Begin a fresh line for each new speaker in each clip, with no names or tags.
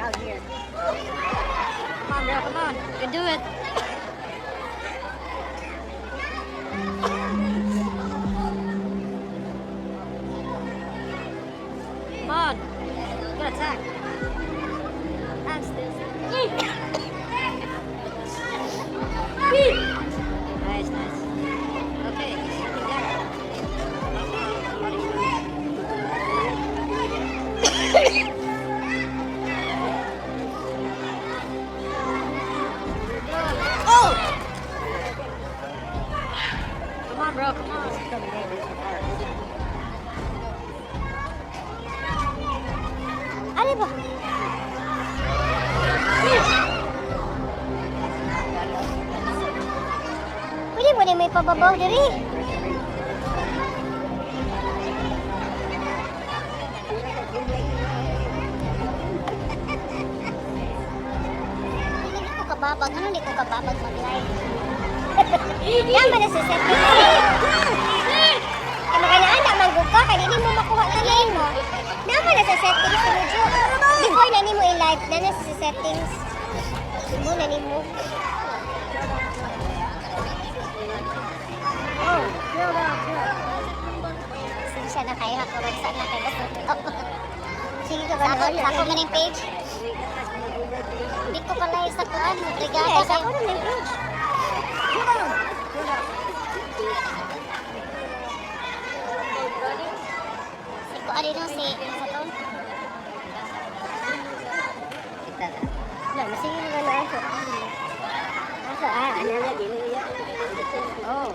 Out here. Come on, bro, come on. You can do it. Come on. Good attack. I'm still. Nice, nice. Okay, something there. Oh! Come on, bro, come on.
Ano ba? Pwede mo na may pababaw diri. Hindi ko kababag. Ano, hindi ko kababag mag-live? Tama na sa settings. Kaya makanaan man gud ka, kay dili mo makuha tanan mo. Nama na sa settings mo, Jo. Before na nimo i-live, na na sa settings. Mo na nimo.
Oh, chill down, chill.
Sige na kayo, ako sa na kayo. Sige ka ba? Sako man yung page. Hindi ko pala sa kuan, brigada
Yes,
kayo.
ako na yung page. Chill down. Chill down.
Si kuan rin si sa to.
Na, masige ka na aso. Aso, ah, ano na, ginuya. Oh.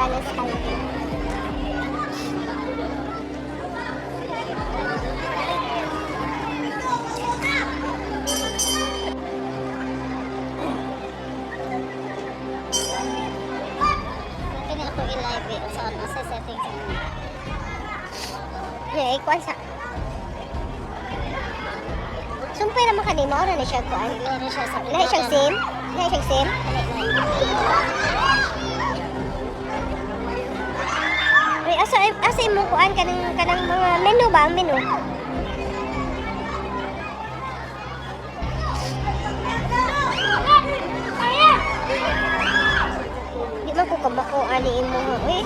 Anas Calvin.
Kini ako i-live eh. Sa ano, sa settings.
Yeah, ikuan sa. Sumpay naman kanina, mao na siya kuan.
Meron siya sa
Lahi siya same? Lahi siya same? Uy, asa imong kuan kanang mga menu ba ang menu? Di man ko kamako ani imo ha. Uy.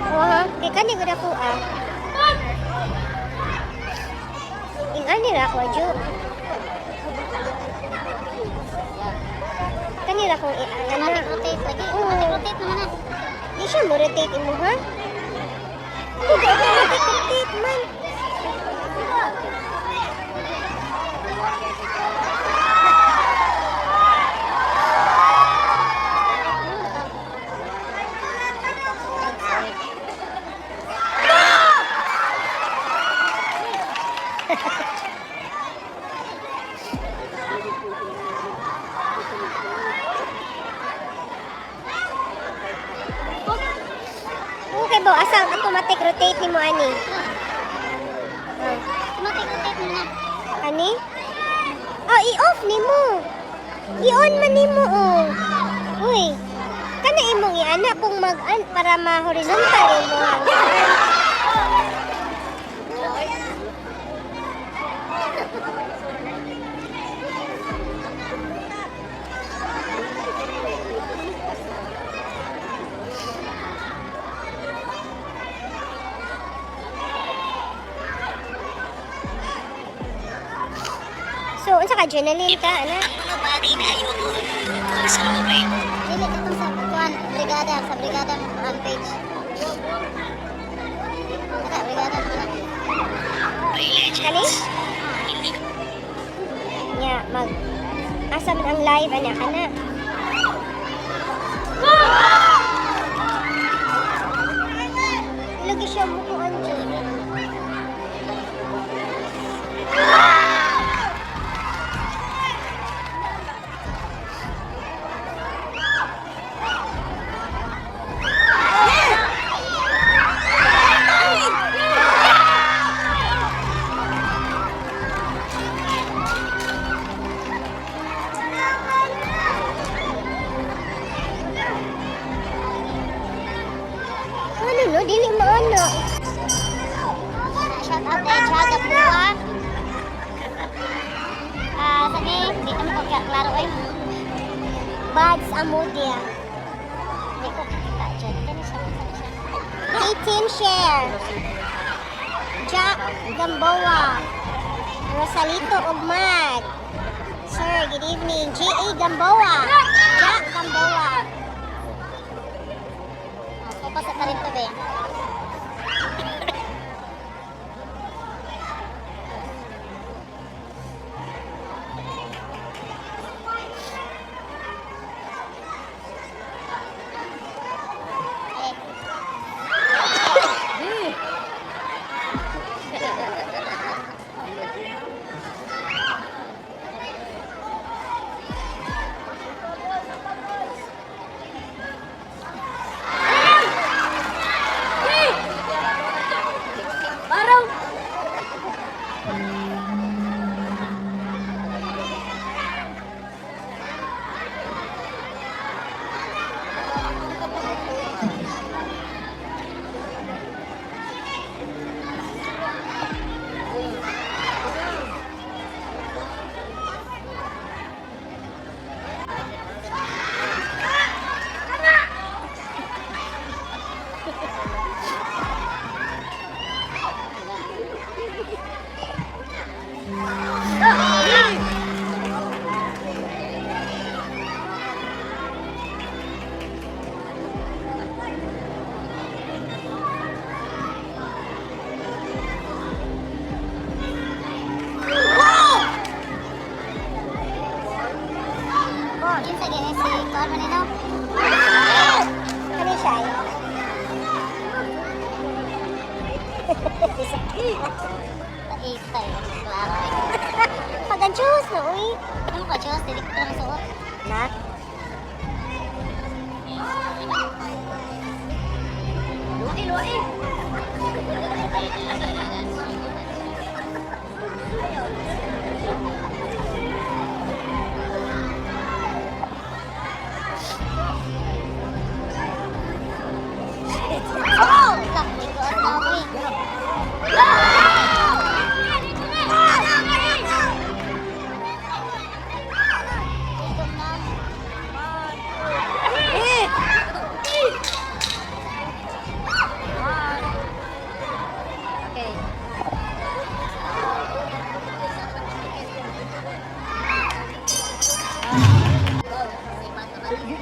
Wa, kay kani gud ako ah. Ingani ra ako ju. Kani ra akong i-ana.
Automatic rotate lagi.
Oo.
Automatic rotate naman na.
Di siya mo rotate imo ha? Hindi automatic rotate man. Okay ba asa ang automatic rotate nimo ani?
Automatic rotate naman na.
Ani? Oh, i-off nimo. I-on man nimo oh. Uy. Kana imong iana kung mag-an para ma-horizontal imo ang So, unsa ka journaling ka ana?
Mga bagay na ayoko tungkol sa loob.
Dili ka tong sa kuan, brigada, sa brigada mo kuan page. Kada brigada mo na.
By
Kani?
Legends. Hindi ko
Nya mag asa man ang live ana kana? Lagi siya mo kung ano. Ano no, dili maano.
Shout out kay Jaga Pua. Ah, sabi, di naman ko klaro eh.
Buds Amudia.
Hindi ko kakita dyan. Kani siya, kani siya.
18 share. Jack Gamboa. Rosalito Ugmad. Sir, good evening. J.A. Gamboa. Jack Gamboa.
Ah, focus sa rin to be. Eh, Ano ka, Diyos? Dili ko na suot.
Na?
Luwi, luwi. Oh! Laki ko ang dami. Ito na. Okay.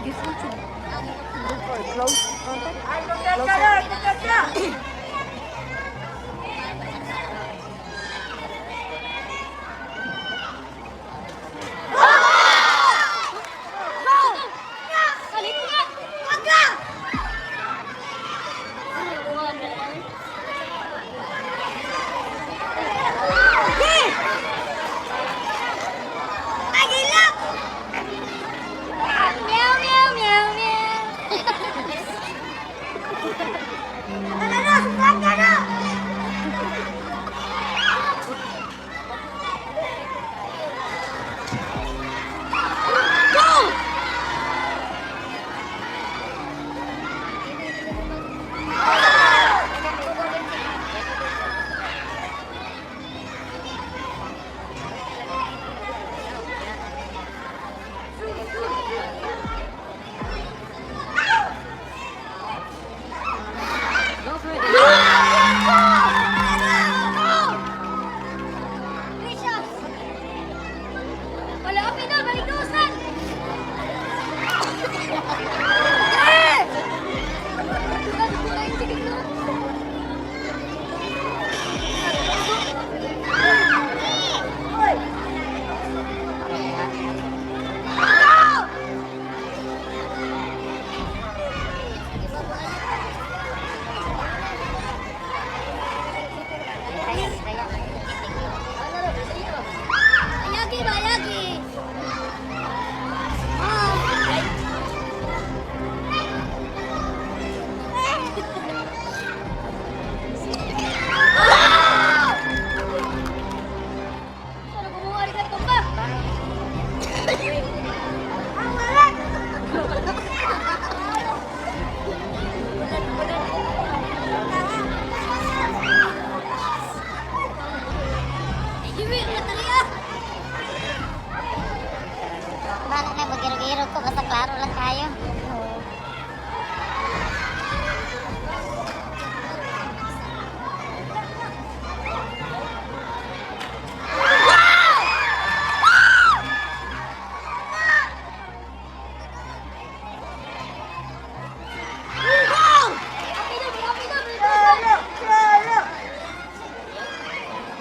You want to look for a close contact? Closer?
Meow, meow, meow, meow. Wala ka pina, balik-usan! Ayagi ba, ayagi? Ano kumuha rin ka pa? Iwi, Natalia! Bala na, magiro-giro ko. Basta klaro lang tayo.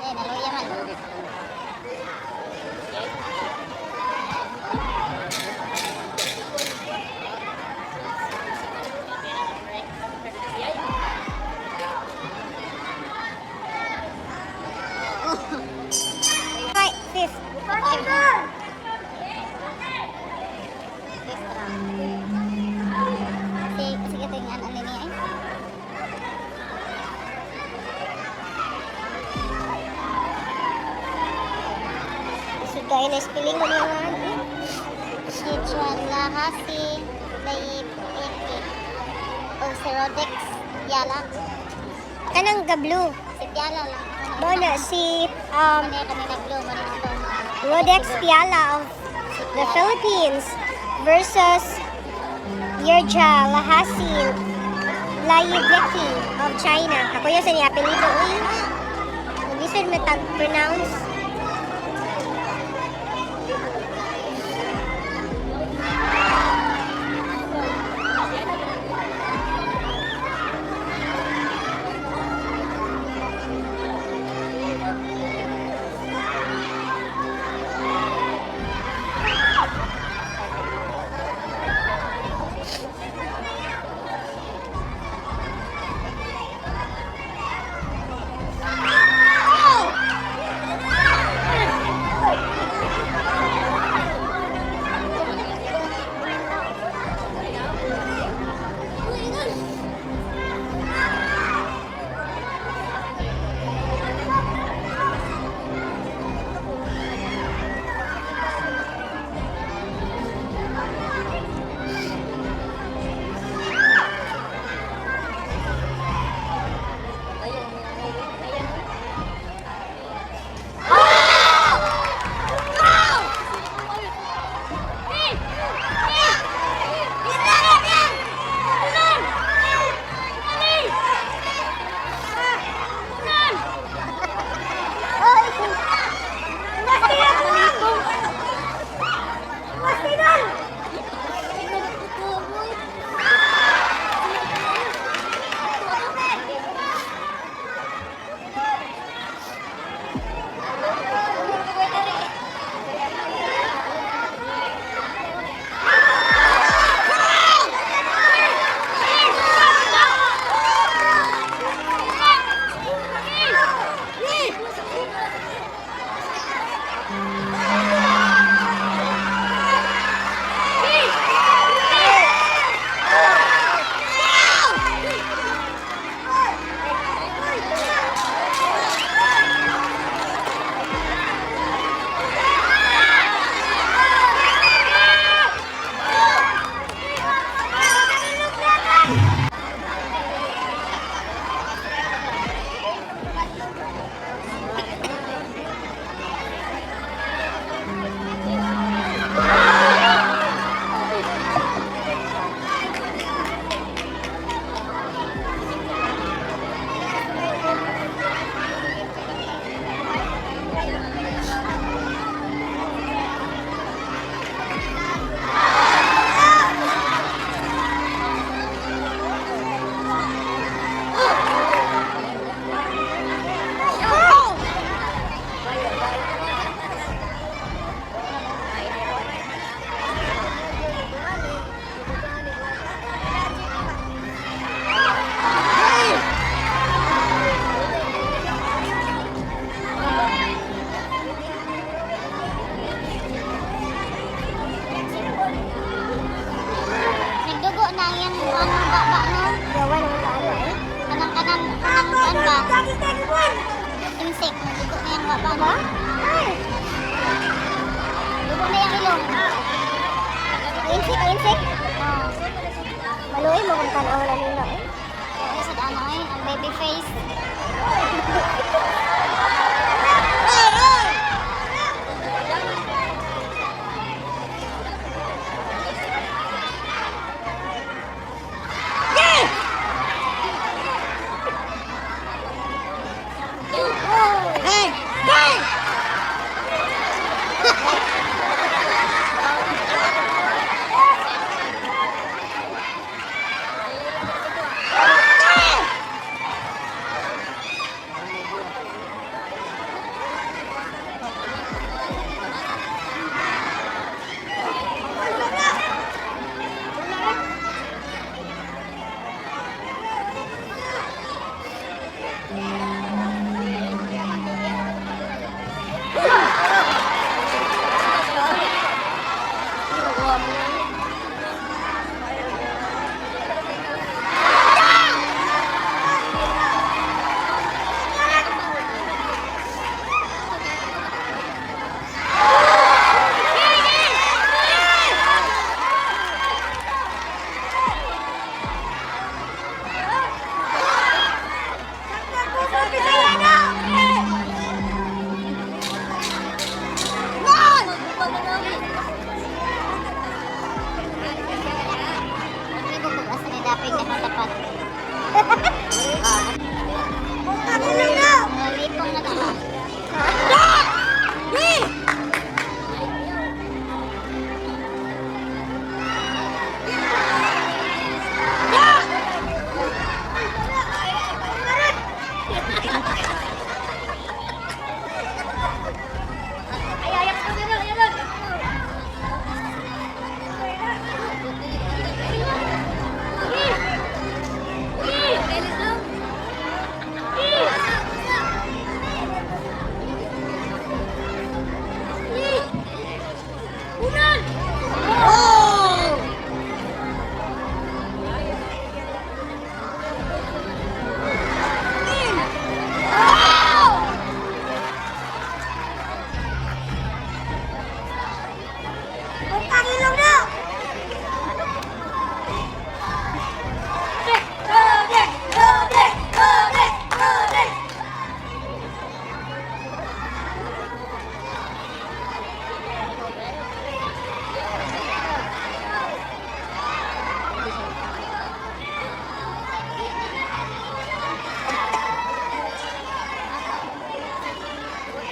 Eh, naluya man.
Right, fifth.
Fifth round. Sige, sige, ito yung ano niya eh.
Isod kayo na spelling mo niya nga. Eh.
Si Juan Lahasi, Dayib Eki, o si Rodex Yala.
Kanang gablu.
Si Piala lang.
Mo na si
Ano yung kanina blue, mo na ito.
Rodex Piala of the Philippines versus Yerja Lahasi Layubeki of China. Ako yun sa niya apelido. Uy, hindi sir matag-pronounce.
Wa pa
Ba? Ay!
Dugo na yung ilong.
Ang insik, ang insik.
Oh.
Maluoy mo kung tanaw na nila eh.
Ay, sa ano eh, ang baby face.
Hey! Hey!
Hindi ko kung asa ni Dapig nakatapat. Mga lipong na naman.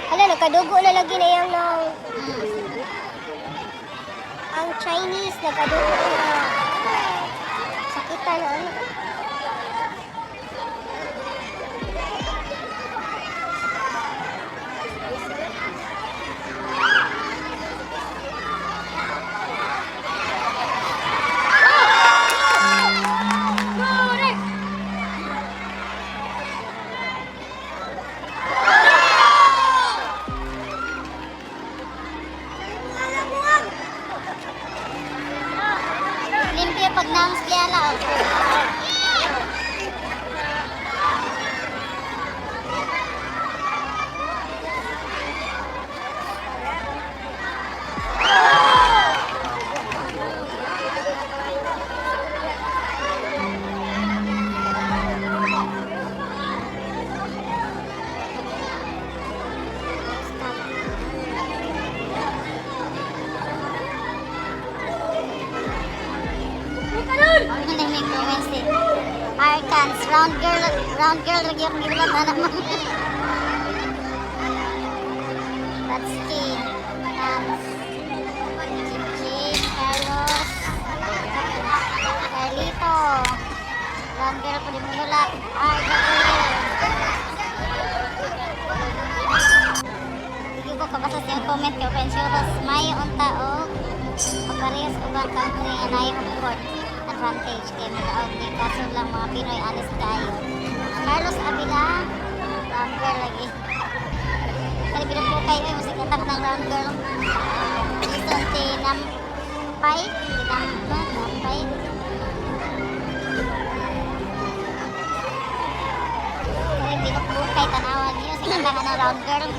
Hala, nagkadugo na lagi na yung nang... Ang Chinese, nagkadugo na. Sakitan na ano.
Limpyo pag nams kaya oh. Ano na may comments eh. Arcans, round girl, lagi akong gibulat na naman. Batski, Nams, Jim, Carlos, Carlito, round girl po di mo nulak, Gabriel. Hindi ko kabasa siyang comment kay Pensioros, may unta og maparehas ubang country nga naay home court advantage kay magaog ni kaso lang mga Pinoy alis kaayo. Carlos Avila, round girl lagi. Kali pinagpukay ay musik atak ng round girl. Jason T. Nampay, Tinampa, Nampay. Kali pinagpukay tanawan niyo, sige ng round girl.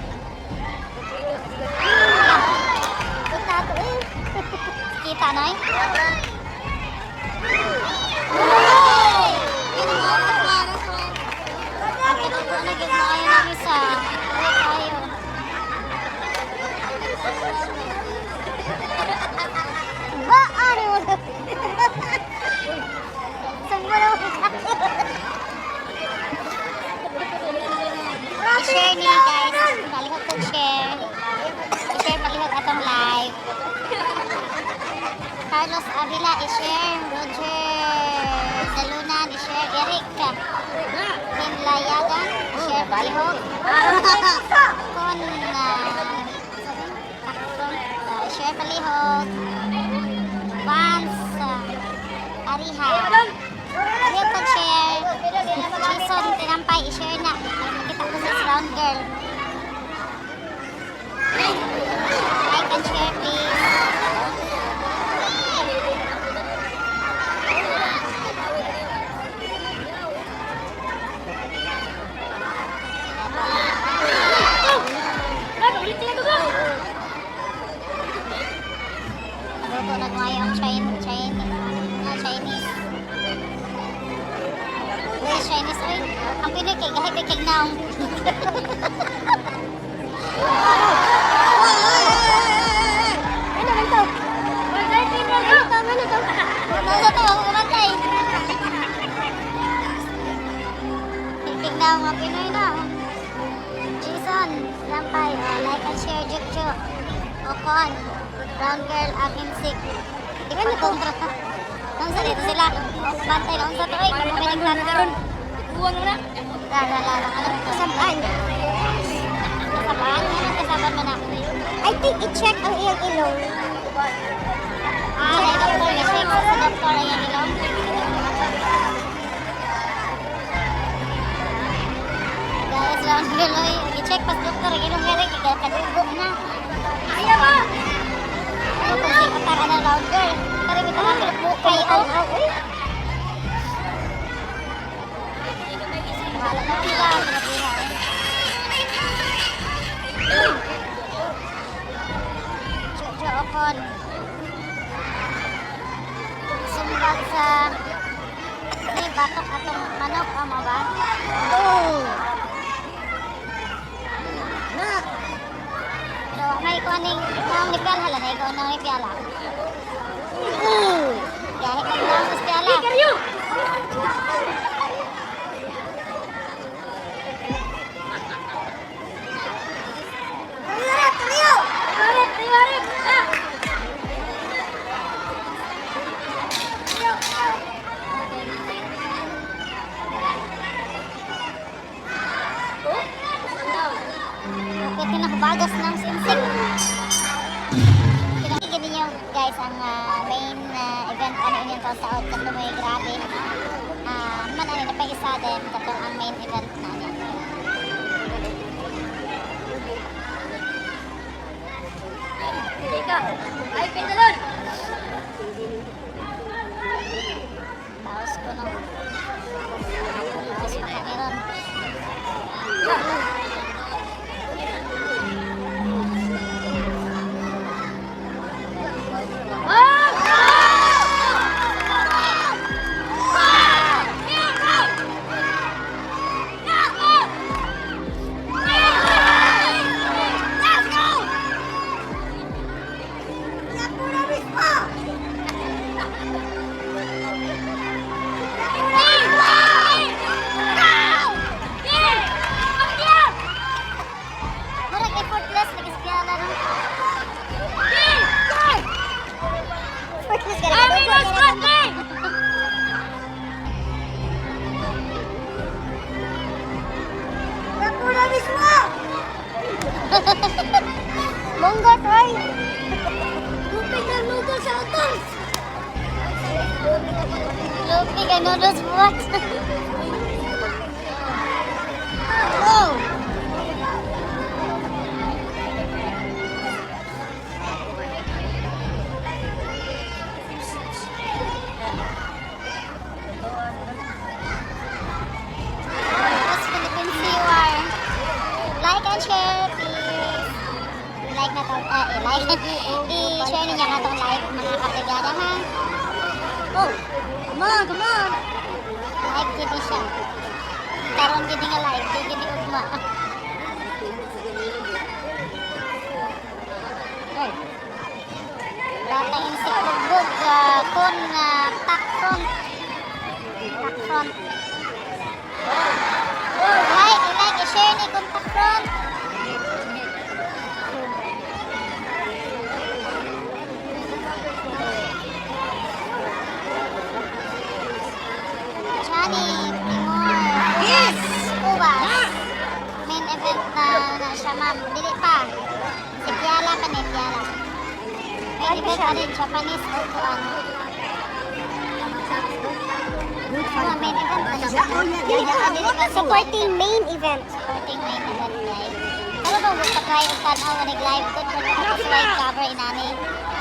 Kita to eh.
Kita na eh. Ang kinugo na gyud maayo namin sa ayo.
Ba, ano mo? Saan mo naman?
I-share niyo, guys. Palihog kog share. I-share palihog atong live. Carlos Avila, i-share. Roger Dalunan, i-share. Eric Hinlayagan, i-share palihog. Kon, i-share palihog. Vance, Ariha. Palihog pag-share. Jason Tinampay, i-share na. Para makita ko sa round girl. Like and share, please. Luto na gumayo ang Chinese. Uy, Chinese, uy. Ang Pinoy kay gahi kay naong.
Ano man to? Ano to? Ano to?
Ano sa to? Kumantay. Tignaw mga Pinoy na. Jason, Lampay, oh, like and share, Jukjo. Okon, Brown Girl, Amin Sick. Di pa kontra. Nung sa dito sila, bantay na unsa to, oy, kamo may nagtanaw.
Kuwang na.
La la la la, ano to?
Sabaan.
Kasabaan? Ano kasaban man na?
I think i-check ang iyang ilong.
Ah, kay doktor, i-check sa doktor ang iyang ilong. Guys, round girl, oy, i-check pas doktor ang ilong Eric, kadugo na.
Ayaw ba?
Ano kung si pataka na round girl? Kari bitaw ang bukay
Ay,
oh.
ay, ay.
Bahala na sila, grabe ha. Jojo Ocon. Sumbag sa may batok atong manok, amo ba?
Oh. Na.
Pero may kuha ning naong ni Piala, hala na ikaw naong ni Piala. Gahi man naong ni Piala. Okay, kinakabagas ng sinsik. Pinakikita ninyo guys ang main event ano inyong taon sa out katong may grabe. Man ano na pa isa din katong ang main event na niya.
Teka. Ay, pintalon.
Taos ko no. Taos pa kami ron. Murag effortless lagi sa Piala no.
Effortless ka na. Dugo ka na. Monggo, try. Lupig na luto sa utol.
Lupi ka noodles buhat.
Oh.
Tapos Philippine Sea War. Like and share, please. I-like, i-share ninyo ang atong live, mga kabrigada, ha?
Oh, come on, come on.
Live gid ni siya. Karon gid nga live, di gid ni ugma.
Ay,
Bata insik bugbog, kon tak front. Tak front. Like, i-like, i-share ni kung tak front. Johnny Primor.
Yes!
Ubas. Main event na, na siya, ma'am. Dili pa. Si Piala pa ni Piala. Main event pa rin, Japanese o kuan. Oh, main event pa siya.
Dili ka supporting main event.
Supporting main event live. Pero ba, huwag pa try og tanaw nga nag-live ko kung ako sa live cover inani.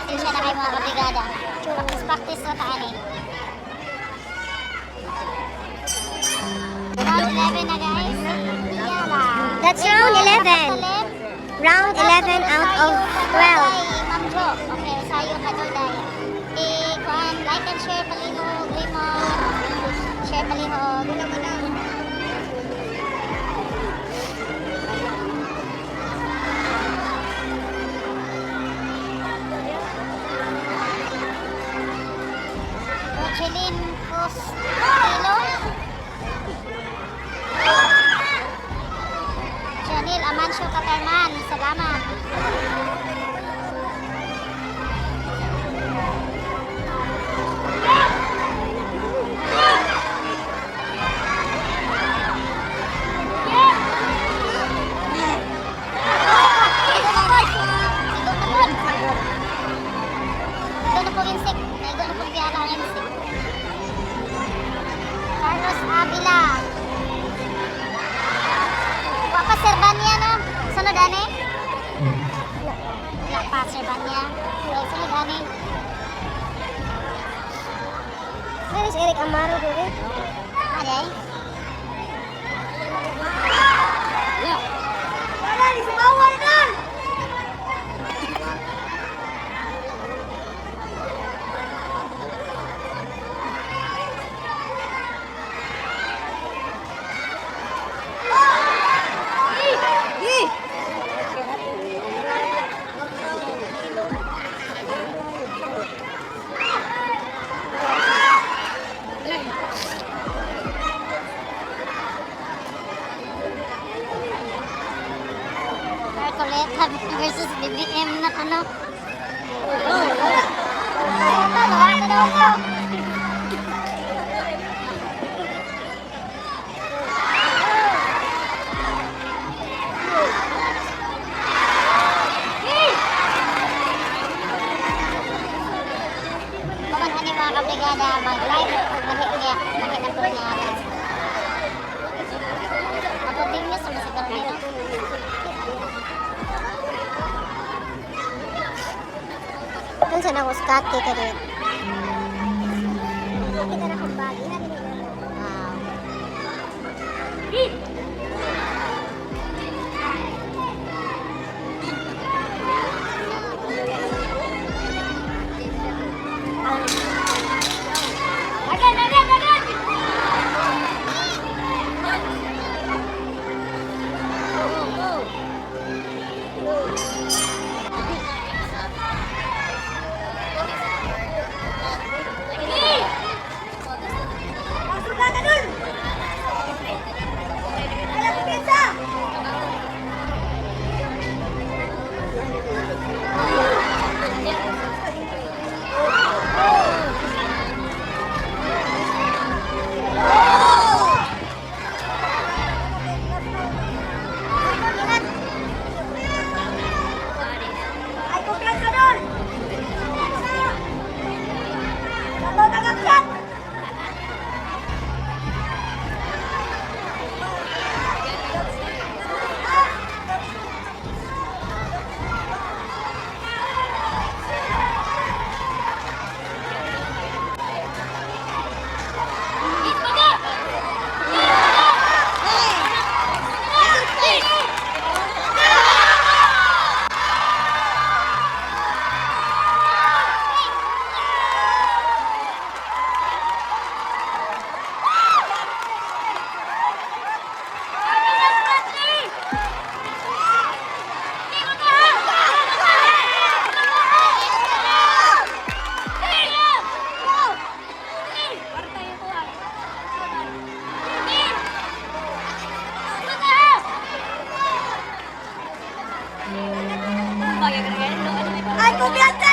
Sinsya na kayo, mga kabrigada. Practice practice na ta ani. Round 11 na, guys. Piala.
That's round 11. Round 11 out of 12.
Ma'am Jo. Okay, Rosario Kaduday. Eh, kuan, like and share palihog, lemon. Share palihog. Rocheline Costillo. Janil Amancio Katarman, salamat. Igo na po. Igo na po insik. Igo na po biyala ang insik. Carlos Avila. Wa pa Serbania, no? Sunod ani? Wala pa Serbania. Okay, sunod ani.
Where is Eric Amaro, baby?
Aday.
Wala, di sumawal na!
Marcoleta versus BBM na ano. Wala na daw ko. Paman ani, mga kabrigada, mag-live ug lahi niya, lahi na po niya. Ako din niya sa masagaran nito.
Kung saan ako Scott kay Kadet. Kita na akong bag. Ina dili na.
Wow.
Again, again, again! Ay, kumpiyansa!